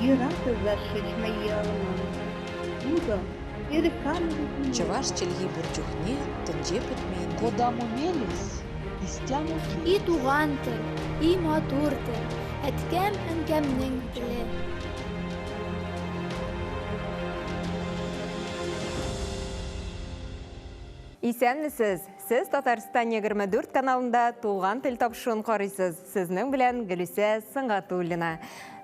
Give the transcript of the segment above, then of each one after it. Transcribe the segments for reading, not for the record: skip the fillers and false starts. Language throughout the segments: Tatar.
Юратӑр шыҫма Утӑ, Чӑваш чӗлхи пур чухне тӗнче пӗтмен. Кодамо мелесь, истямо И туган тел, и матур тел, әткәм-әнкәмнең теле. Исәнмесез! Сез Татарстан 24 каналында Туган тел тапшыруын карыйсыз. Сезнең белән Гөлүсә Сөнгатуллина.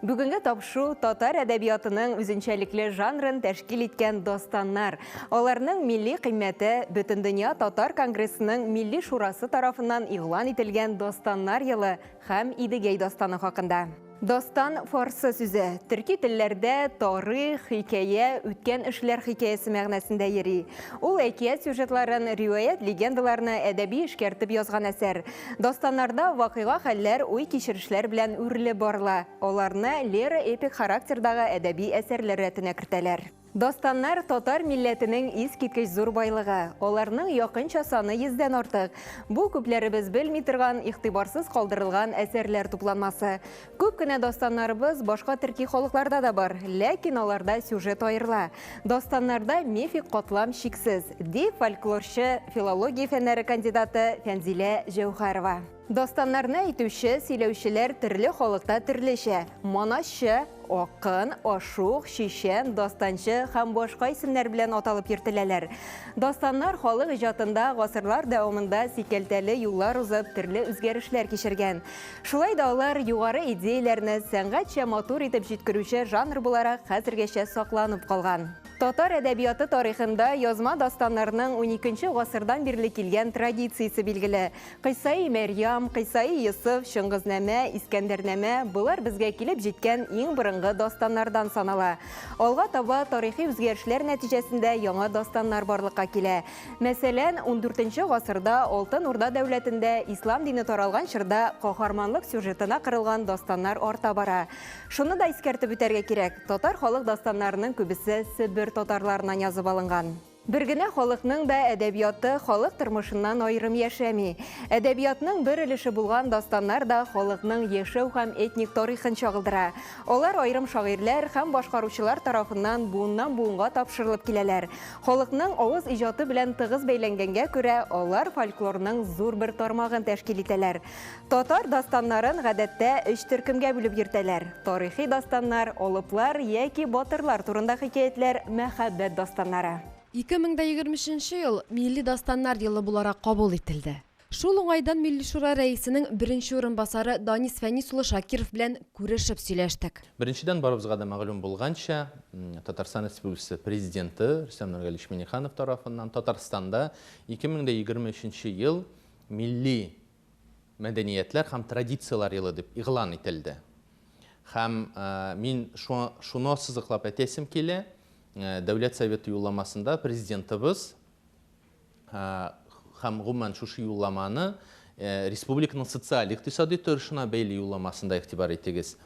Бүгенге тапшу татар әдәбиятының үзенчәлекле жанрын тәшкил иткән дастаннар. Аларның милли кыйммәте Бөтендөнья татар конгрессының Милли шурасы тарафыннан игълан ителгән Дастаннар елы һәм Идегәй дастаны хакында. Дастан фарсы сүзе. Төрки телләрдә тарих, хикәя, үткән эшләр хикәясе мәгънәсендә йөри. Ул әкият сюжетларын, риваять-легендаларны әдәби эшкәртеп язган әсәр. Дастаннарда вакыйга-хәлләр уй-кичерешләр белән үрелеп барыла. Аларны лиро-эпик характердагы әдәби әсәрләр рәтенә кертәләр. Дастаннар, татар милләтенең искиткеч зур байлыгы. Аларның якынча саны йөздән артык. Бу, күпләребез белми торган, игътибарсыз калдырылган әсәрләр тупланмасы. Күп кенә дастаннарыбыз башка төрки халыкларда да бар, ләкин аларда сюжет аерыла. Дастаннарда мифик катлам чиксез, ди фольклорчы, филология фәннәре кандидаты Фәнзилә Җәүһәрова. Дастаннарны әйтүче, сөйләүчеләр төрле халыкта төрлечә, манасчы, акын, ашук, чичән, дастанчы һәм башка исемнәр белән аталып йөртеләләр. Дастаннар халык иҗатында гасырлар дәвамында сикәлтәле юллар узып, төрле үзгәрешләр кичергән. Шулай да алар югары идеяләрне сәнгатьчә матур итеп җиткерүче жанр буларак хәзергәчә сакланып калган. Татар әдәбияты тарихында язма дастаннарның уникенче гасырдан бирле килгән традициясе билгеле. Кыйссаи Мәрьям, Кыйссаи Йосыф, Чыңгызнамә, Искәндәрнамә, болар безгә килеп җиткән иң борынгы дастаннардан санала. Алга таба тарихи үзгәрешләр нәтиҗәсендә яңа дастаннар барлыкка килә. Мәсәлән, ундүртенче гасырда Алтын Урда дәүләтендә ислам дине таралган чорда каһарманлык сюжетына корылган дастаннар арта бара. Шуны да искәртеп үтәргә кирәк, татар халык дастаннарының күбесе Себер татарларыннан язып алынган. Бер генә халыкның да әдәбияты халык тормышыннан аерым яшәми. Әдәбиятның бер өлеше булган дастаннар да халыкның яшәү һәм этник тарихын чагылдыра. Алар аерым шагыйрьләр һәм башкаручылар тарафыннан буыннан-буынга тапшырылып киләләр. Халыкның авыз иҗаты белән тыгыз бәйләнгәнгә күрә, алар фольклорның зур бер тармагын тәшкил итәләр. Татар дастаннарын гадәттә өч төркемгә бүлеп йөртәләр, тарихи дастаннар, алыплар яки батырлар турында хикәятләр, мәхәббәт дастаннары. 2023 нче ел Милли дастаннар елы буларак кабул ителде. Шул уңайдан Милли Шура рәисенең беренче урынбасары Данис Фәнис улы Шакиров белән күрешеп сөйләштек. Беренчедән, барыбызга да мәгълүм булганча, Татарстан Республикасы Президенты Рөстәм Нургалиевич Миңнеханов тарафыннан Татарстанда 2023 нче ел милли мәдәниятләр һәм традицияләр елы дип игълан ителде. Һәм мин шуны ассызыклап әйтәсем килә, Дәүләт Советы юлламасында Президентыбыз һәм гомумән шушы юлламаны республиканың социаль-икътисади торышына бәйле юлламасында игътибар итегез.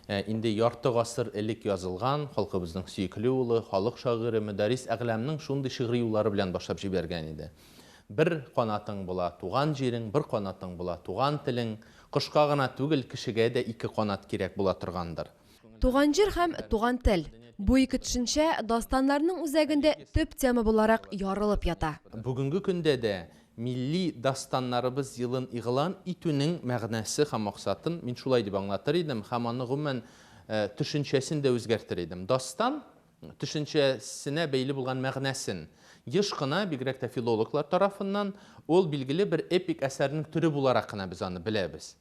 Инде ярты гасыр элек язылган халкыбызның сөекле улы, халык шагыйре Мөдәррис Әгъләмнең шундый шигъри юллары белән башлап җибәргән иде. Бер канатың була туган җирең, бер канатың була туган телең. Кошка гына түгел, кешегә дә ике канат кирәк була торгандыр. Туган җир һәм туган тел. Бу ике төшенчә дастаннарның үзәгендә төп тема буларак ярылып ята. Бүгенге көндә дә милли дастаннарыбыз елын игълан итүнең мәгънәсе һәм максатын мин шулай дип аңлатыр идем һәм аны гомумән төшенчәсен дә үзгәртер идем. Дастан, төшенчәсенә бәйле булган мәгънәсен. Еш кына, бигрәк тә филологлар тарафыннан, ул билгеле бер эпик әсәрнең төре буларак кына без аны беләбез.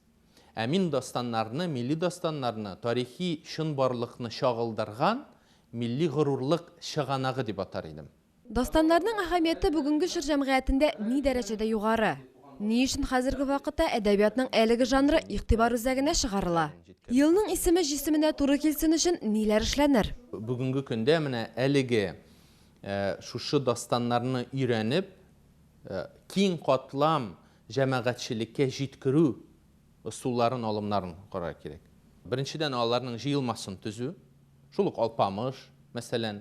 Ә мин дастаннарны, милли дастаннарны тарихи чынбарлыкны чагылдырган милли горурлык чыганагы дип атар идем. Дастаннарның әһәмияте бүгенге чор җәмгыятендә ни дәрәҗәдә югары? Ни өчен хәзерге вакытта әдәбиятның әлеге жанры игътибар үзәгенә чыгарыла? Елның исеме җисеменә туры килсен өчен ниләр эшләнер? Бүгенге көндә менә әлеге шушы дастаннарны өйрәнеп, киң катлам җәмәгатьчелеккә җиткерү ысулларын, алымнарын карарга кирәк. Беренчедән, аларның җыелмасын төзү. Шул ук Алпамыш, мәсәлән,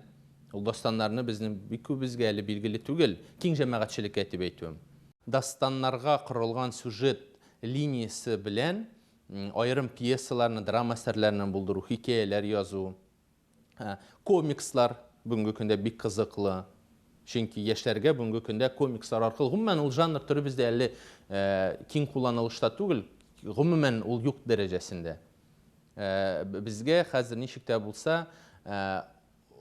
ул дастаннарны безнең бик күбебезгә әле билгеле түгел, киң җәмәгатьчелеккә дип әйтүем. Дастаннарга корылган сюжет линиясе белән аерым пьесаларны, драма әсәрләрен булдыру, хикәяләр язу. Комикслар бүгенге көндә бик кызыклы. Чөнки яшьләргә бүгенге көндә комикслар аркылы, гомумән, ул жанр төре бездә әле киң кулланылышта түгел, гомумән, ул юк дәрәҗәсендә. Безгә хәзер ничек тә булса,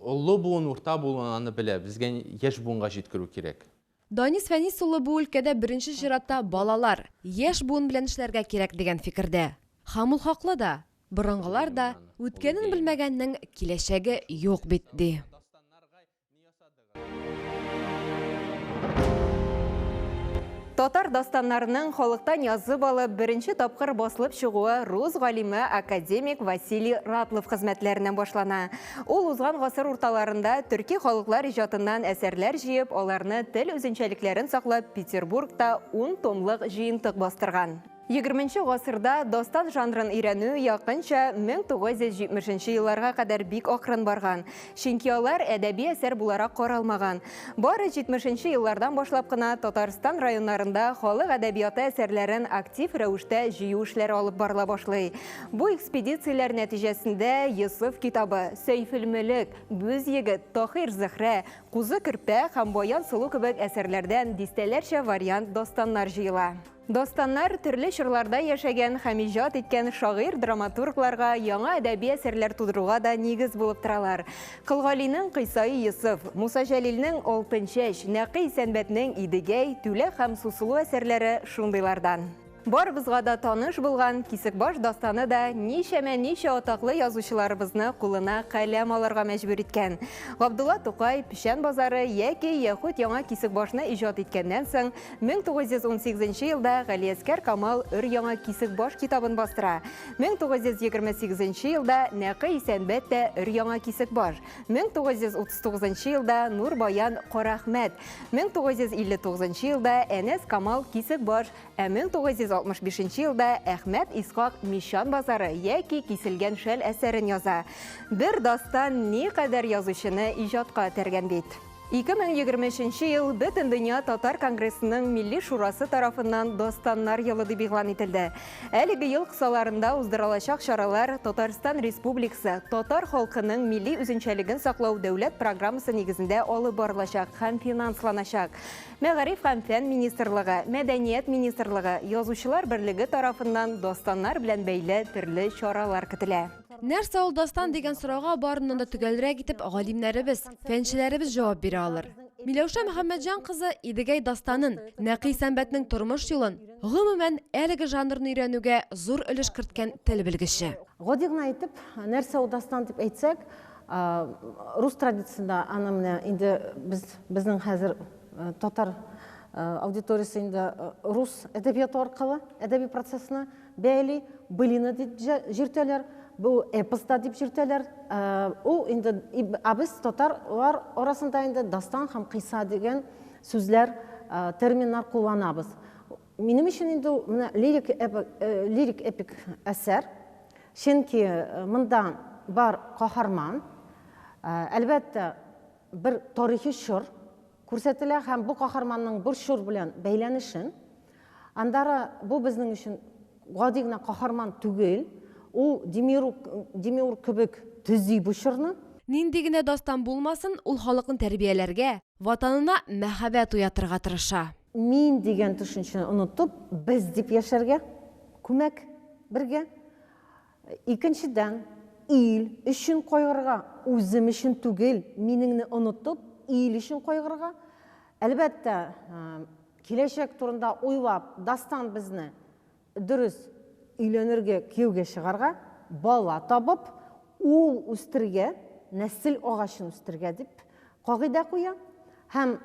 олы буын, урта буын аны белә, безгә яшь буынга җиткерү кирәк. Данис Фәнис улы бу өлкәдә беренче чиратта балалар, яшь буын белән эшләргә кирәк дигән фикердә. Һәм ул хаклы да. Борынгылар да, үткәнен белмәгәннең киләчәге юк бит, ди. Татар дастаннарының халыктан язып алып, беренче тапкыр басылып чыгуы рус галиме академик Василий Ратлов хезмәтләреннән башлана. Ул узган гасыр урталарында төрки халыклар иҗатыннан әсәрләр җыеп, аларны тел үзенчәлекләрен саклап, Петербургта ун томлык җыентык бастырган. Егерменче гасырда дастан жанрын өйрәнү якынча 1970 нче елларга кадәр бик акрын барган, чөнки алар әдәби әсәр буларак каралмаган. Бары 70 нче еллардан башлап кына Татарстан районнарында халык әдәбияты әсәрләрен актив рәвештә җыю эшләре алып барыла башлый. Бу экспедицияләр нәтиҗәсендә Йосыф китабы, Сәйфелмөлек, Бүз егет, Таһир-Зөһрә, Кузы Көрпә һәм Баян сылу кебек әсәрләрдән дистәләрчә вариант дастаннар җыела. Дастаннар төрле чорларда яшәгән һәм иҗат иткән шагыйрь-драматургларга яңа әдәби әсәрләр тудыруга да нигез булып торалар. Кол Галинең Кыйсаи Йосыф, Муса Җәлилнең Алтынчәч, Нәкый Исәнбәтнең Идегәй, Түлә һәм Сусылу әсәрләре шундыйлардан. Барыбызга да таныш булган Кисекбаш дастаны да ничәмә-ничә атаклы язучыларыбызны кулына каләм алырга мәҗбүр иткән. Габдулла Тукай Печән базары яки Яхүд яңа Кисекбашны иҗат иткәннән соң, 1918 нче елда Галиәскәр Камал Өр-яңа Кисекбаш китабын бастыра. 1928 нче елда Нәкый Исәнбәт тә Өр-яңа Кисекбаш. 1939 нчы елда Нур Баян Карахмәт. 1959 нчы елда Әнәс Камал Кисекбаш, ә 1965 нче елда Әхмәт Исхак Мещан базары яки Киселгән шәл әсәрен яза. Бер дастан никадәр язучыны иҗатка этәргән бит. 2023 нче ел Бөтендөнья татар конгрессының Милли шурасы тарафыннан Дастаннар елы дип игълан ителде. Әлеге ел кысаларында уздырылачак чаралар Татарстан Республикасы татар халкының милли үзенчәлеген саклау дәүләт программасы нигезендә алып барылачак һәм финансланачак. Мәгариф һәм фән министрлыгы, Мәдәният министрлыгы, Язучылар берлеге тарафыннан дастаннар белән бәйле төрле чаралар көтелә. Нәрсә ул дастан дигән сорауга барыннан да төгәлрәк итеп галимнәребез, фәнчеләребез җавап бирә алыр. Миләүшә Мөхәммәтҗан кызы Идегәй дастанын, Нәкый Исәнбәтнең тормыш юлын, гомумән, әлеге жанрны өйрәнүгә зур өлеш керткән тел белгече. Гади генә итеп, нәрсә ул дастан дип әйтсәк, рус традициясендә аны менә инде без, безнең хәзер татар аудиториясе инде рус әдәбияты аркылы әдәби процессны Бәяли, былина дип җөртәләр, бу эпос та дип җөртәләр. Ул инде, ә без татарлар арасында инде дастан һәм кыйса дигән сүзләр, терминнар кулланабыз. Минем өчен инде ул менә лирик лирик эпик әсәр. Чөнки монда бар каһарман, әлбәттә, бер тарихи чор күрсәтелә һәм бу каһарманның бер чор белән бәйләнешен. Андары бу безнең өчен гади генә каһарман түгел, ул Демиург, Демиург кебек төзи бу чорны. Нинди генә дастан булмасын, ул халыкны тәрбияләргә, Ватанына мәхәббәт уятырга тырыша. Мин дигән төшенчәне онытып, без дип яшәргә, күмәк, бергә. Икенчедән, ил өчен кайгырырга, үзем өчен түгел, минеңне онытып, ил өчен кайгырырга. Әлбәттә, киләчәк турында уйлап, дастан безне дөрес өйләнергә, кияүгә чыгарга, бала табып, ул үстерергә, нәсел агачын үстерергә дип кагыйдә куя. Һәм,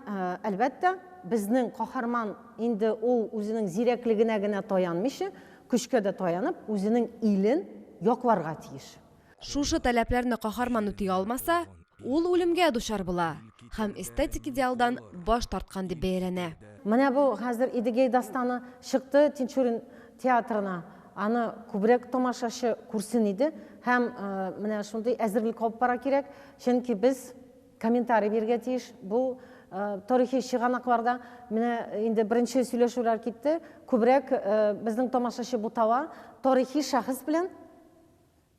әлбәттә, безнең каһарман инде ул үзенең зирәклегенә генә таянмыйча, көчкә дә таянып, үзенең илен якларга тиеш. Шушы таләпләрне каһарман үти алмаса, ул үлемгә дучар була һәм эстетик идеалдан баш тарткан дип бәяләнә. Менә бу хәзер Идегәй дастаны чыкты Тинчурин театрына. Аны күбрәк тамашачы күрсен иде һәм менә шундый әзерлек алып бара кирәк, чөнки без комментарий бирергә тиеш. Бу тарихи чыганакларда менә инде беренче сөйләшүләр китте. Күбрәк безнең тамашачы бутала тарихи шәхес белән.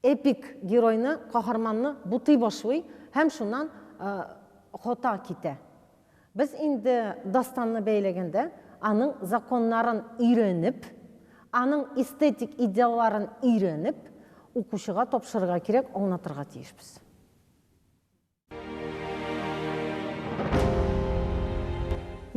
Эпик геройны, каһарманны бутый башлый һәм шуннан хата китә. Без инде дастанны бәяләгәндә, аның законнарын өйрәнеп, аның эстетик идеалларын өйрәнеп, укучыга тапшырырга кирәк, аңлатырга тиешбез.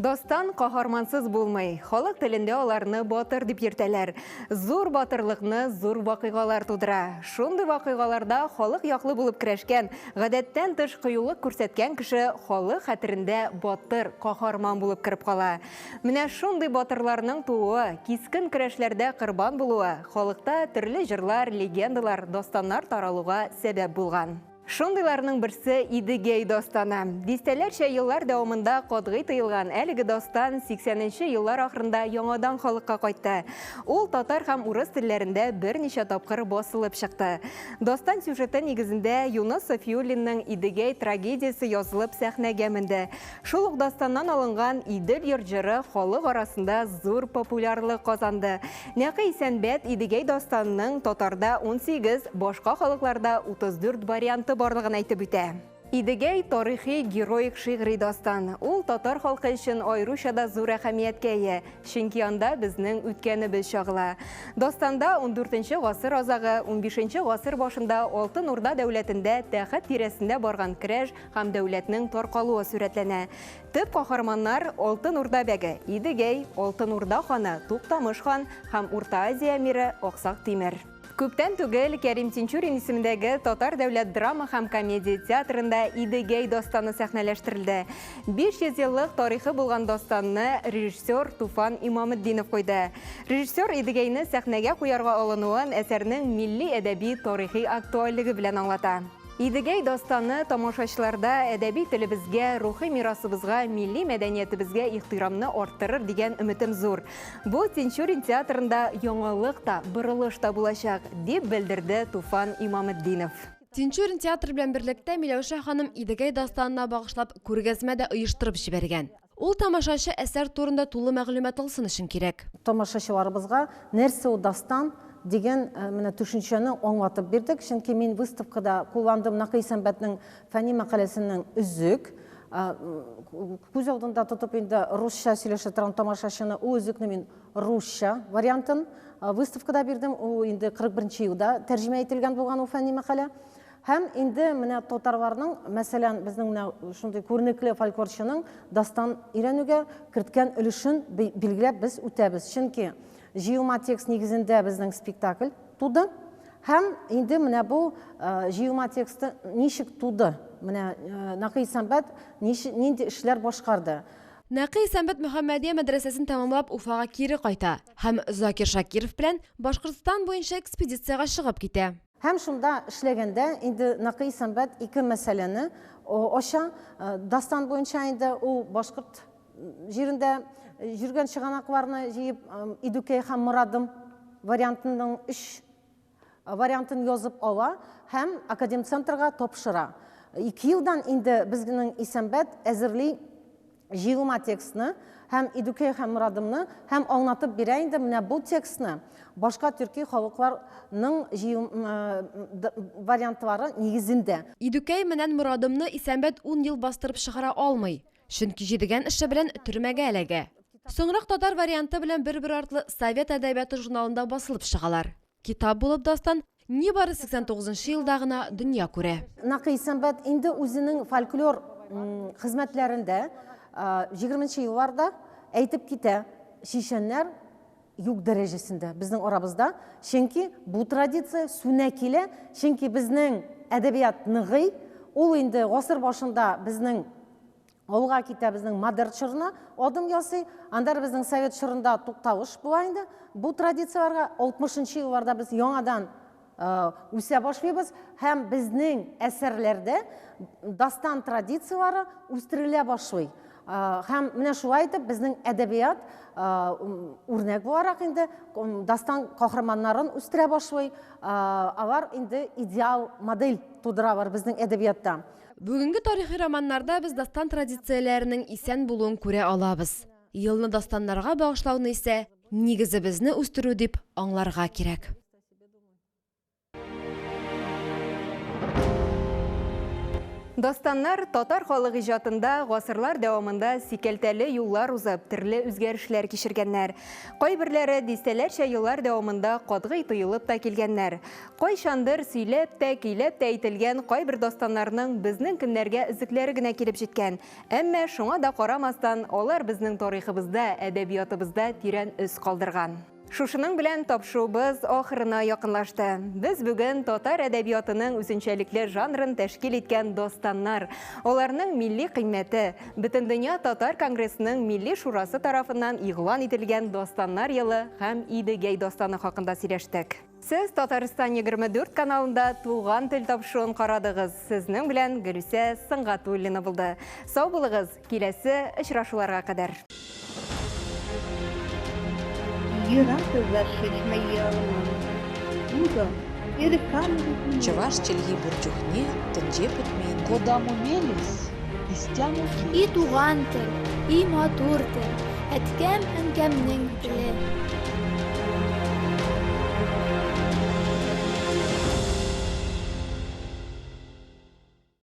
Дастан каһармансыз булмый. Халык телендә аларны батыр дип йөртәләр. Зур батырлыкны зур вакыйгалар тудыра. Шундый вакыйгаларда халык яклы булып көрәшкән, гадәттән тыш кыюлык күрсәткән кеше халык хәтерендә батыр, каһарман булып кереп кала. Менә шундый батырларның тууы, кискен көрәшләрдә корбан булуы халыкта төрле җырлар, легендалар, дастаннар таралуга сәбәп булган. Шундыйларның берсе Идегәй дастаны. Дистәләрчә еллар дәвамында катгый тыелган әлеге дастан 80 нче еллар ахырында яңадан халыкка кайтты. Ул татар һәм урыс телләрендә берничә тапкыр басылып чыкты. Дастан сюжеты нигезендә Юныс Сафиуллинның Идегәй трагедиясе язылып сәхнәгә менде. Шул ук дастаннан алынган Идел йорт җыры халык арасында зур популярлык казанды. Нәкый Исәнбәт Идегәй дастанының татарда 18, башка халыкларда 34 варианты барлыгын әйтеп үтә. Идегәй, тарихи героик шигъри дастан. Ул татар халкы өчен аеруча да зур әһәмияткә ия, чөнки анда безнең үткәнебез чагыла. Дастанда ундүртенче гасыр азагы, унбишенче гасыр башында Алтын Урда дәүләтендә тәхет тирәсендә барган көрәш һәм дәүләтнең таркалуы сурәтләнә. Төп каһарманнар, Алтын Урда бәге Идегәй, Алтын Урда ханы Туктамыш хан һәм Урта Азия әмире Аксак Тимер. Күптән түгел Кәрим Тинчурин исемендәге Татар дәүләт драма һәм комедия театрында Идегәй дастаны сәхнәләштерелде. 500 еллык тарихы булган дастанны режиссер Туфан Имаметдинов куйды. Режиссер Идегәйне сәхнәгә куярга алынуын әсәрнең милли әдәби тарихи актуальлеге белән аңлата. Идегәй дастаны тамашачыларда әдәби телебезгә, рухи мирасыбызга, милли мәдәниятебезгә ихтирамны арттырыр дигән өметем зур. Бу Тинчурин театрында яңалык та, борылыш та булачак, дип белдерде Туфан Имаметдинов. Тинчурин театры белән берлектә Миләүшә ханым Идегәй дастанына багышлап күргәзмә дә оештырып җибәргән. Ул тамашачы әсәр турында тулы мәгълүмат алсын өчен кирәк. Тамашачыларыбызга нәрсә ул дастан дигән менә төшенчәне аңлатып бирдек, чөнки мин выставкада кулландым Нәкый Исәнбәтнең фәнни мәкаләсенең өзек, күз алдында тотып инде русча сөйләшә торган тамашачыны, ул өзекне мин русча вариантын выставкада бирдем, ул инде 41 нче елда тәрҗемә ителгән булган ул фәнни мәкалә. Һәм инде менә татарларның, мәсәлән, безнең менә шундый күренекле фольклорчының дастан өйрәнүгә керткән өлешен билгеләп без үтәбез. Чөнки җыелма текст нигезендә безнең спектакль туды. Һәм инде менә бу җыелма тексты ничек туды? Менә Нәкый Исәнбәт нинди эшләр башкарды? Нәкый Исәнбәт Мөхәммәдия мәдрәсәсен тәмамлап Уфага кире кайта һәм Закир Шакиров белән Башкортстан буенча экспедициягә чыгып китә. Һәм шунда эшләгәндә инде Нәкый Исәнбәт ике мәсьәләне ача. Дастан буенча инде ул башкорт җирендә йөргән чыганакларны җыеп, Идүкәй һәм Морадым вариантының өч вариантын язып ала һәм академцентрга тапшыра. Ике елдан инде безнең Исәнбәт әзерли җыелма текстны һәм Идүкәй һәм Морадымны һәм аңлатып бирә инде менә бу текстны башка төрки халыкларның вариантлары нигезендә. Идүкәй менән Морадымны Исәнбәт ун ел бастырып чыгара алмый, чөнки Җидегән эше белән төрмәгә эләгә. Соңрак татар варианты белән бер-бер артлы Совет әдәбияты журналында басылып чыгалар. Китап булып дастан нибары 89 нчы елда гына дөнья күрә. Нәкый Исәнбәт инде үзенең фольклор хезмәтләрендә егерменче елларда әйтеп китә, чичәннәр юк дәрәҗәсендә безнең арабызда, чөнки бу традиция сүнә килә, чөнки безнең әдәбият ныгый, ул инде гасыр башында безнең Алга китә безнең модерн чорына адым ясый. Аннары безнең совет чорында тукталыш була инде. Бу традицияләргә 60 нчы елларда без яңадан үсә башлыйбыз һәм безнең әсәрләрдә дастан традицияләре үстерелә башлый. Һәм менә шулай итеп безнең әдәбият үрнәк буларак инде дастан каһарманнарын үстерә башлый. Алар инде идеал модель тудыралар безнең әдәбиятта. Бүгенге тарихи романнарда без дастан традицияләренең исән булуын күрә алабыз. Елны дастаннарга багышлауны исә нигезебезне үстерү дип аңларга кирәк. Дастаннар татар халык иҗатында гасырлар дәвамында сикәлтәле юллар узып, төрле үзгәрешләр кичергәннәр. Кайберләре дистәләрчә еллар дәвамында катгый тыелып та килгәннәр. Кайчандыр сөйләп тә, көйләп тә әйтелгән кайбер дастаннарның безнең көннәргә өзекләре генә килеп җиткән. Әмма шуңа да карамастан, алар безнең тарихыбызда, әдәбиятыбызда тирән эз калдырган. Шушының белән тапшыруыбыз ахырына якынлашты. Без бүген татар әдәбиятының үзенчәлекле жанрын тәшкил иткән дастаннар, аларның милли кыйммәте, Бөтендөнья татар конгрессының Милли шурасы тарафыннан игълан ителгән Дастаннар елы һәм Идегәй дастаны хакында сөйләштек. Сез Татарстан 24 каналында Туган тел тапшыруын карадыгыз. Сезнең белән Гөлүсә Сөнгатуллина булды. Сау булыгыз, киләсе очрашуларга кадәр. Чӑваш чӗлхи пур чухне тӗнче пӗтмен. Кодамо мелесь, истямо И туган тел, и матур тел, әткәм-әнкәмнең теле.